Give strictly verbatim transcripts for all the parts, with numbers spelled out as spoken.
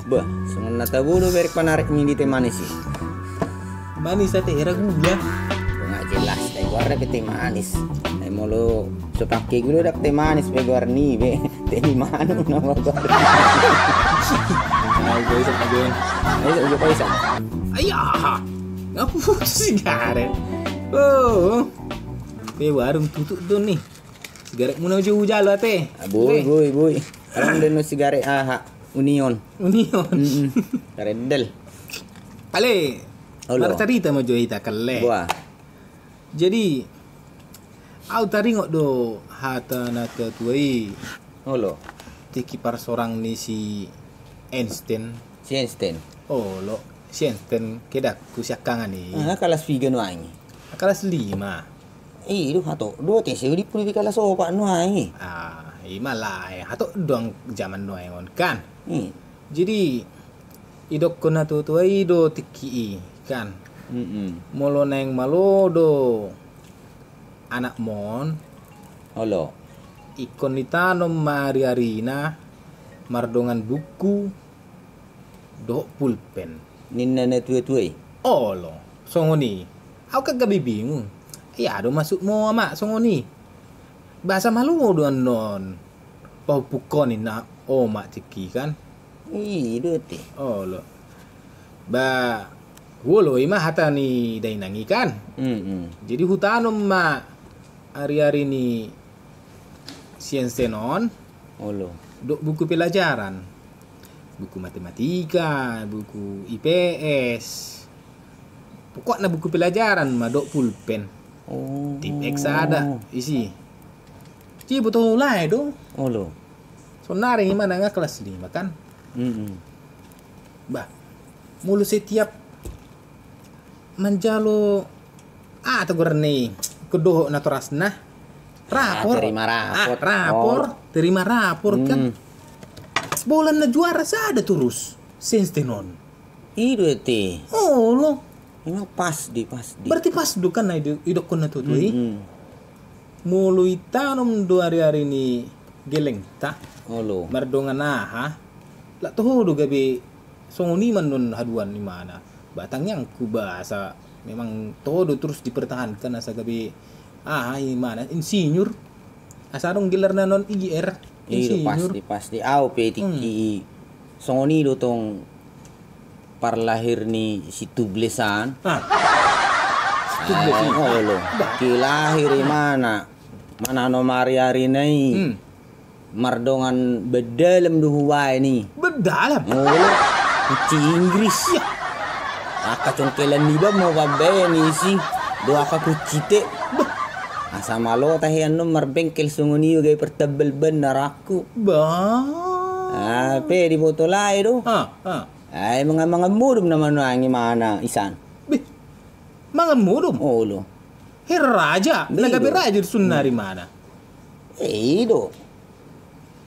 Bah, songon na tabo do berek panarek ni di teh manis i. Manis ate, hera gula. Nga jelas, tai goarna pe teh manis. Ai molo so pake gula ndang teh manis pe goarna i be. Teh ni manuk nama goarna. Ayo, gue isap, gue. Ayo, gue isap. Ayo, nga putus sigaret. Oh. Pe warung tutup do ni. Sigaret muna uju ujalo ate. Ah, boi, boi, boi. Alhamdulillah sigaret aha. Union. Union. Mm-mm. Karedel. Ale. Olo. Marcarita ma jo hita kelle. Buah. Jadi, au taringot do hata na tua-tua i. Olo. Tingki parsorang ni si Einstein. Si Einstein. Olo, si Einstein kedakku siangkangan i. Ah, kelas piga nuaeng i? Kelas lima. Ih, duh, hato. Dua tes, di pun di kelas opat nuaeng i. Ah, ima lah, hato doang zaman nuaeng on kan. Hmm. Jadi, idokkon na tua-tua i do tingki i kan. Mm-mm. Molo naeng malo do anakmon. Olo. Ingkon ditanom ma ari-arina mardongan buku dohot pulpen. Ninna na tua-tua i. Olo, songon i. Au kan gabe bingung. Ia do maksudmu ama songon i. Bahasa malo do annon. Pahupukkon ninna oma tingki kan. I do te. Olo. Ba, olo ima hata ni dainang i kan. Mm-mm. Jadi hutanom ma ari-ari ni si Einstein on. Olo. Dohot buku pelajaran. Buku matematika, buku I P S. Pokokna buku pelajaran ma dohot pulpen. Oh. Tipex sada isi. Jadi boto lae do. Olo. Sonari ima nanga kelas lima kan. Mm-mm. Bah, molo setiap manjalo, ah, tegur ni kedohot natorasna. Ah, rapor. Terima rapor. Ah, rapor. Oh. Terima rapor kan. Hmm. Bolan na juara sada torus si Einstein on. I do te. Olo. Ima pas di, pas di. Berarti pas do kan na ido-, idokkon na tua-tua i. Mm-mm. Molo itanom do ari-ari ni gellengta. Olo. Mardongan aha. Lak toho do gabe songon i ma annon haduan imana. Ba tangiangku ba asa memang toho do terus dipertahankan asa gabe aha imana insinyur. Asa adong gelarna annon I G R. Iyo, insinyur. Pasti, pasti. Au pe tingki i. Hmm. Songon i do tong parlahir ni si Tublesan. Ah. Si Tublesan. Eh, olo. Bah. Tingki lahir imana. Mananom ari-arina i. Hmm. Mardongan ban dalam do hubaen i. Ban dalam? Olo. Kunci Inggris. Iya. Angka congkelan niba ma pambaen i isi. Do angka kunci te. Bah. Asa malo tahe annon marbengkel songon i gabe partambal ban na rangku. Bah. Ah, pe diboto lae do. Ah, ah. Ai mangan-mangan modom nama nuaeng imana isan. Beh. Mangan modom? Olo. He raja, na gabe raja di sonari imana. Eh, i do.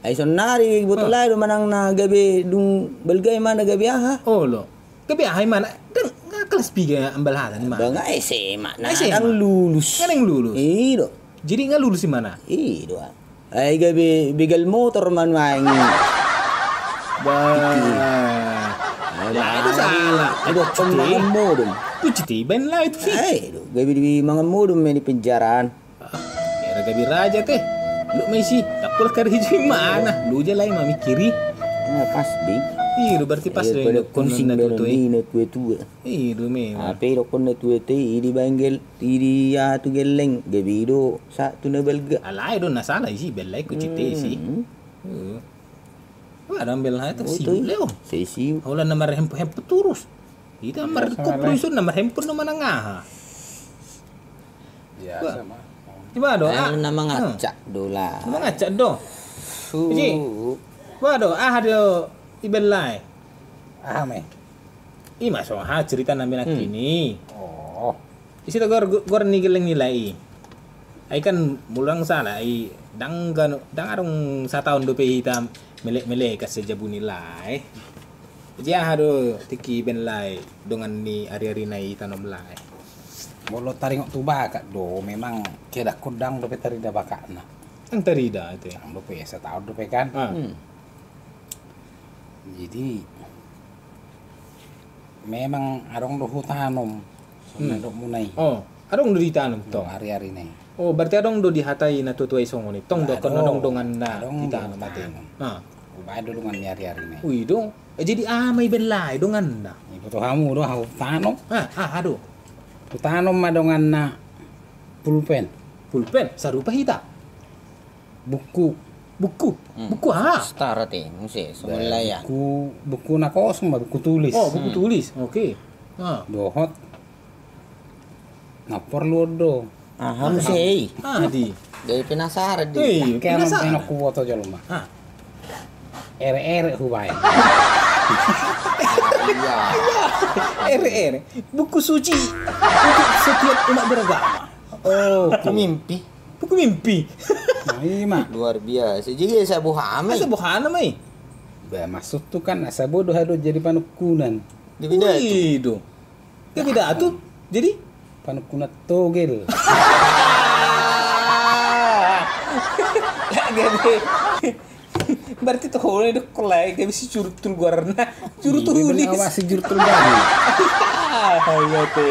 Ai sonari boto lae do manang na gabe dung balga imana gabe aha. Olo. Gabe aha imana? Dang, nga kelas piga ambal hata ni imana. Ba nga S M A, na dang lulus. Nga dang lulus. I do. Jadi nga lulus imana. I do. Ai gabe begal motor ma nuaeng i. Bah. Ai, lah, itu salah. Ai, dokkon mangan modom. Kunci te ibaen lah itu sih. Ai, do, gabe di mangan modom ma di penjaraan. Ah, era gabe raja te. Lu ma isi, tak pula kari hijau mana? Lu je lah ima mikiri. Nah, pas di. Iya, berarti pas do. Pada pusing na tua-tua i. Tua-tua. Iya, do memang. Apa i dokkon na tua-tua i, di bangkel, di, di aha tu gelleng, gabe i do sa tu na balga. Alai do na salah isi, belai kunci te isi. Hmm. Heeh. Wah, ada ambil hai tu siu leo. Sisiu. Holan na marhempo-hempo torus. Ita markoplo isun na marhempo na manang aha. Biasa ma. Iba do. Anu na mangacak do lah. Na mangacak do. Su. Iji. Ba do, aha do ibelai. Aha me. Ima so ha cerita na menakini. Oh. Isi do gor, gor ni geleng nilai i. Ai kan mulang salah i dang ganu, dang adong sataon dope hita melek-melek kas sejabu nilai. Jadi aha do tingki ben lai dongan ni ari-ari na i tanom lai. Molo taringot tu bakat do memang kedakkon dang dope tarida bakatna. Dang tarida ate. Dang dope sataon dope kan. Ah. Hmm. Jadi memang adong do hutanom. Hmm. Songon na didokmuna i. Oh, adong do ditanom tong. Ari-ari na i. Oh, berarti adong do dihatai na tua-tua i songon i. Tong do, adong, adong donganna. Adong do ditanom ate. Hutanom. Ah. Hubaen do dongan ni ari-ari na i. Ui, dong. Eh, jadi aha ma i, bella i donganna? Iboto hamu do, hutanom. Ah, ah, adong. Hutanom ma donganna pulpen. Pulpen, sarupa hita. Buku. Buku? Hmm. Buku aha? Star ate, muse, songon laya. Buku, buku na kosong ma, buku tulis. Oh, buku tulis. Hmm. Oke. Ah. Dohot. Na porlu do. Aha muse i? Ah, di. Jadi penasaran di. Eh, penasaran. Kena kuboto jolma. Ah. Ere-ere hubaen. Iya. Ere-ere. Buku suci. Untuk setiap umat beragama. Oh, buku mimpi. Buku mimpi. Nah, iya, Mak. Luar biasa. Jadi, asa boha ma i? Asa boha ma i? Bah, maksudhu kan, asa boha do jadi panungkunan. Dia beda tu. Wih, do. Dia beda tu. Jadi? Panungkunan togel. Gabe. Berarti tu hone do kolai, gabe si jurtul goarna. Jurtul. Iya, uli. Awas si jurtul bani. Ah, iya te.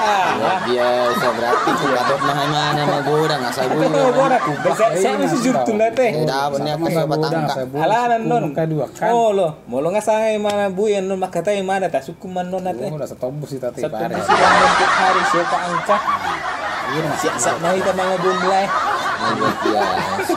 Ah. Luar biasa, berarti tu kadok na himana magodang, asa boha. Magodang. Kubah. Siapa si jurtul na te? Eh, dapat ni, sama angka magodang, batangka. Asa boha. Alana non. Buka dua kan. Oh, lo. Molo nga sanga imana bue annon, mangkatai imana, tasungkun ma annon ate. Oh, da satombus hita te, pare. Satombus hita annon tiap hari, siopat angka. Iya, Mas. Siap-siap ma hita mangabon lai. Iya, Mas.